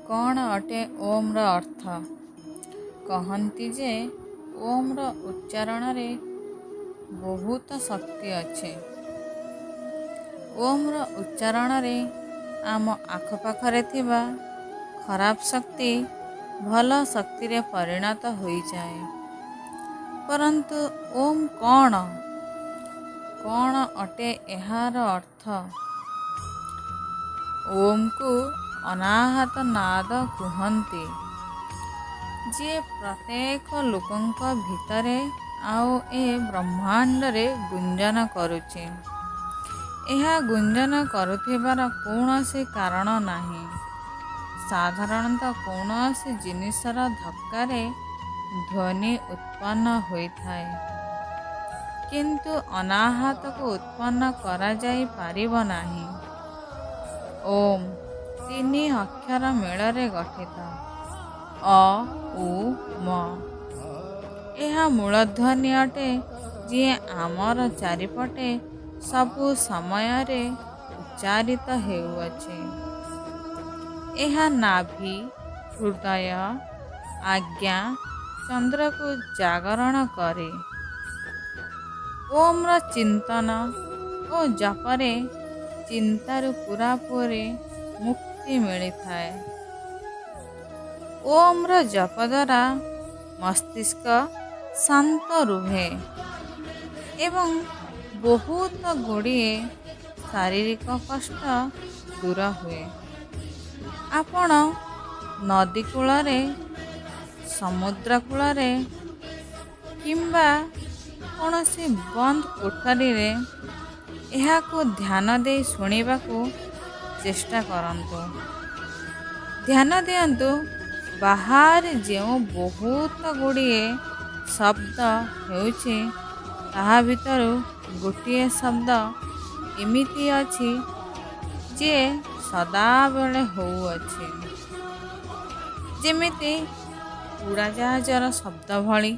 କ'ଣ ଅଟେ ଓମ୍ର ଅର୍ଥ? କହନ୍ତି ଯେ ଓମ୍ର ଉଚ୍ଚାରଣରେ ବହୁତ ଶକ୍ତି ଅଛି। ଓମ୍ର ଉଚ୍ଚାରଣରେ ଆମ ଆଖପାଖରେ ଥିବା ଖରାପ ଶକ୍ତି ଭଲ ଶକ୍ତିରେ ପରିଣତ ହୋଇଯାଏ। ପରନ୍ତୁ ଓମ୍ କ'ଣ? କ'ଣ ଅଟେ ଏହାର ଅର୍ଥ? ଓମ୍କୁ ଅନାହତ ନାଦ କୁହନ୍ତି, ଯିଏ ପ୍ରତ୍ୟେକ ଲୋକଙ୍କ ଭିତରେ ଆଉ ଏ ବ୍ରହ୍ମାଣ୍ଡରେ ଗୁଞ୍ଜନ କରୁଛି। ଏହା ଗୁଞ୍ଜନ କରୁଥିବାର କୌଣସି କାରଣ ନାହିଁ। ସାଧାରଣତଃ କୌଣସି ଜିନିଷର ଧକ୍କାରେ ଧ୍ୱନି ଉତ୍ପନ୍ନ ହୋଇଥାଏ, କିନ୍ତୁ ଅନାହତକୁ ଉତ୍ପନ୍ନ କରାଯାଇପାରିବ ନାହିଁ। ଓମ୍ ତିନି ଅକ୍ଷର ମେଳରେ ଗଠିତ, ଅ ଉ ମ। ଏହା ମୂଳଧ୍ୱନି ଅଟେ, ଯିଏ ଆମର ଚାରିପଟେ ସବୁ ସମୟରେ ଉଚ୍ଚାରିତ ହେଉଅଛି। ଏହା ନାଭି, ହୃଦୟ, ଆଜ୍ଞା ଚନ୍ଦ୍ରକୁ ଜାଗରଣ କରେ। ଓମ୍ର ଚିନ୍ତନ ଓ ଜପରେ ଚିନ୍ତାରୁ ପୂରାପୂରି ମୁକ୍ତି ମିଳିଥାଏ। ଓମ୍ର ଜପ ଦ୍ୱାରା ମସ୍ତିଷ୍କ ଶାନ୍ତ ରୁହେ ଏବଂ ବହୁତ ଗୁଡ଼ିଏ ଶାରୀରିକ କଷ୍ଟ ଦୂର ହୁଏ। ଆପଣ ନଦୀ କୂଳରେ, ସମୁଦ୍ର କୂଳରେ କିମ୍ବା କୌଣସି ବନ୍ଦ କୋଠରୀରେ ଏହାକୁ ଧ୍ୟାନ ଦେଇ ଶୁଣିବାକୁ ଚେଷ୍ଟା କରନ୍ତୁ। ଧ୍ୟାନ ଦିଅନ୍ତୁ, ବାହାରେ ଯେଉଁ ବହୁତ ଗୁଡ଼ିଏ ଶବ୍ଦ ହେଉଛି, ତାହା ଭିତରୁ ଗୋଟିଏ ଶବ୍ଦ ଏମିତି ଅଛି ଯିଏ ସଦାବେଳେ ହେଉଅଛି, ଯେମିତି ଉଡ଼ାଜାହାଜର ଶବ୍ଦ ଭଳି,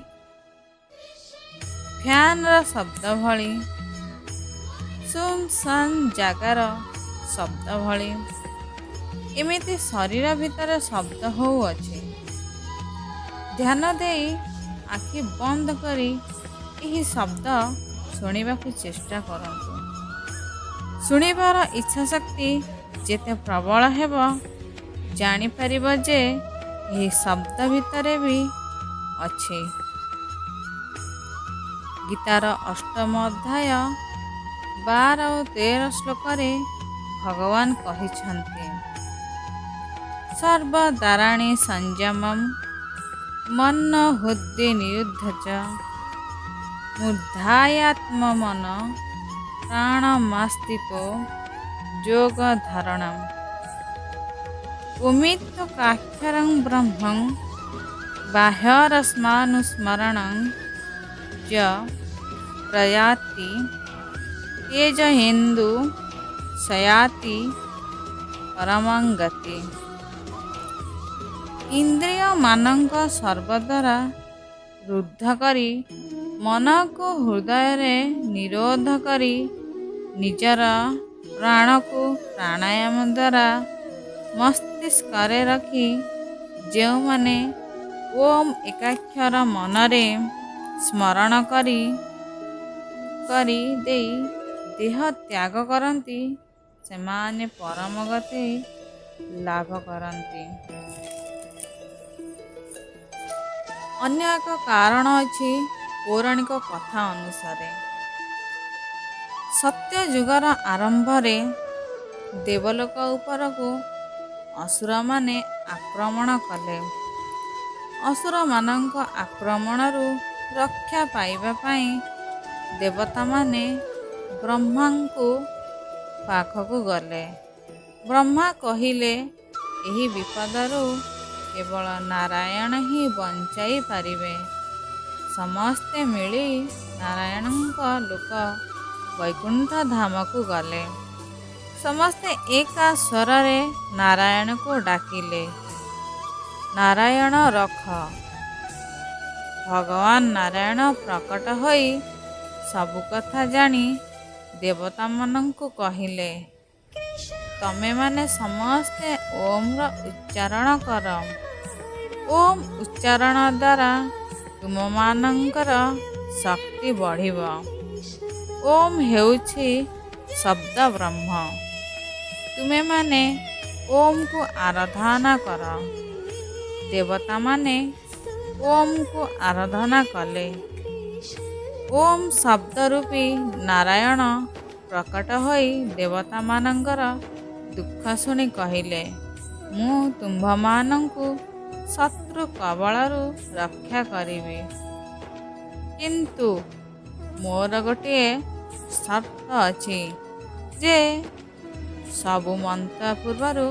ଫ୍ୟାନ୍ର ଶବ୍ଦ ଭଳି, ଶୂନଶାନ ଜାଗାର ଶବ୍ଦ ଭଳି। ଏମିତି ଶରୀର ଭିତରେ ଶବ୍ଦ ହେଉଅଛି। ଧ୍ୟାନ ଦେଇ ଆଖି ବନ୍ଦ କରି ଏହି ଶବ୍ଦ ଶୁଣିବାକୁ ଚେଷ୍ଟା କରନ୍ତୁ। ଶୁଣିବାର ଇଚ୍ଛାଶକ୍ତି ଯେତେ ପ୍ରବଳ ହେବ, ଜାଣିପାରିବ ଯେ ଏହି ଶବ୍ଦ ଭିତରେ ବି ଅଛି। ଗୀତାର ଅଷ୍ଟମ ଅଧ୍ୟାୟ 12 ଓ 13 ଶ୍ଲୋକରେ ଭଗବାନ କହିଛନ୍ତି, ସର୍ବଦ୍ୱାରାଣି ସଂଯମಂ ମନ ହୃଦୟ ନିରୁଦ୍ଧ ଚ ମୂର୍ଦ୍ଧାୟାତ୍ମମନ ପ୍ରାଣମାସ୍ଥିତୋ ଯୋଗ ଧାରଣମ୍ ଉମିତ୍କାକ୍ଷରଂ ବ୍ରହ୍ମଂ ବାହ୍ୟରସ୍ମାନୁସ୍ମରଣଂ ଚ ପ୍ରୟାତି ତେଜ ହିନ୍ଦୁ ସୟାତି ପରମଂ ଗତି। ଇନ୍ଦ୍ରିୟମାନଙ୍କ ସର୍ବଦ୍ୱାରା ରୁଦ୍ଧ କରି ମନକୁ ହୃଦୟରେ ନିରୋଧ କରି ନିଜର ପ୍ରାଣକୁ ପ୍ରାଣାୟାମ ଦ୍ୱାରା ମସ୍ତିଷ୍କରେ ରଖି ଯେଉଁମାନେ ଓମ୍ ଏକାକ୍ଷର ମନରେ ସ୍ମରଣ କରି କରି ଦେଇ ଦେହ ତ୍ୟାଗ କରନ୍ତି, ସେମାନେ ପରମ ଗତି ଲାଭ କରନ୍ତି। ଅନ୍ୟ ଏକ କାରଣ ଅଛି। ପୌରାଣିକ କଥା ଅନୁସାରେ ସତ୍ୟଯୁଗର ଆରମ୍ଭରେ ଦେବଲୋକ ଉପରକୁ ଅସୁରମାନେ ଆକ୍ରମଣ କଲେ। ଅସୁରମାନଙ୍କ ଆକ୍ରମଣରୁ ରକ୍ଷା ପାଇବା ପାଇଁ ଦେବତାମାନେ ବ୍ରହ୍ମାଙ୍କୁ ପାଖକୁ ଗଲେ। ବ୍ରହ୍ମା କହିଲେ, ଏହି ବିପଦରୁ କେବଳ ନାରାୟଣ ହିଁ ବଞ୍ଚାଇ ପାରିବେ। ସମସ୍ତେ ମିଳି ନାରାୟଣଙ୍କ ଲୋକ ବୈକୁଣ୍ଠ ଧାମକୁ ଗଲେ। ସମସ୍ତେ ଏକା ସ୍ୱରରେ ନାରାୟଣକୁ ଡାକିଲେ, ନାରାୟଣ ରଖ। ଭଗବାନ ନାରାୟଣ ପ୍ରକଟ ହୋଇ ସବୁ କଥା ଜାଣି ଦେବତାମାନଙ୍କୁ କହିଲେ, ତମେମାନେ ସମସ୍ତେ ଓମ୍ର ଉଚ୍ଚାରଣ କର। ଓମ୍ ଉଚ୍ଚାରଣ ଦ୍ୱାରା ତୁମମାନଙ୍କର ଶକ୍ତି ବଢ଼ିବ। ଓମ୍ ହେଉଛି ଶବ୍ଦ ବ୍ରହ୍ମ। ତୁମେମାନେ ଓମ୍କୁ ଆରାଧନା କର। ଦେବତାମାନେ ଓମ୍କୁ ଆରାଧନା କଲେ। ଓମ୍ ଶବ୍ଦ ରୂପୀ ନାରାୟଣ ପ୍ରକଟ ହୋଇ ଦେବତାମାନଙ୍କର ଦୁଃଖ ଶୁଣି କହିଲେ, ମୁଁ ତୁମ୍ଭମାନଙ୍କୁ ଶତ୍ରୁ କବଳରୁ ରକ୍ଷା କରିବି, କିନ୍ତୁ ମୋର ଗୋଟିଏ ସର୍ତ୍ତ ଅଛି ଯେ ସବୁ ମନ୍ତ୍ର ପୂର୍ବରୁ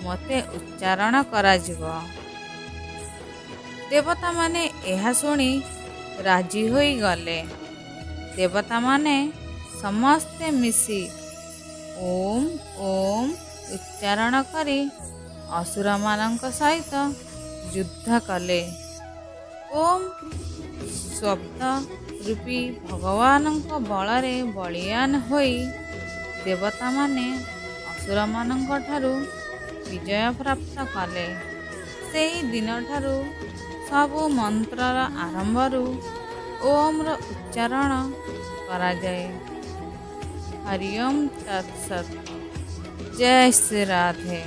ମୋତେ ଉଚ୍ଚାରଣ କରାଯିବ। ଦେବତାମାନେ ଏହା ଶୁଣି ରାଜି ହୋଇଗଲେ। ଦେବତାମାନେ ସମସ୍ତେ ମିଶି ଓମ୍ ଓମ୍ ଉଚ୍ଚାରଣ କରି ଅସୁରମାନଙ୍କ ସହିତ ଯୁଦ୍ଧ କଲେ। ଓମ୍ ଶବ୍ଦ ରୂପୀ ଭଗବାନଙ୍କ ବଳରେ ବଳୀୟାନ ହୋଇ ଦେବତାମାନେ ଅସୁରମାନଙ୍କଠାରୁ ବିଜୟ ପ୍ରାପ୍ତ କଲେ। ସେହି ଦିନଠାରୁ ସବୁ ମନ୍ତ୍ରର ଆରମ୍ଭରୁ ଓମ୍ର ଉଚ୍ଚାରଣ କରାଯାଏ। ହରି ଓମ୍ ତତ୍ ସତ୍। ଜୟ ଶ୍ରୀ ରାଧେ।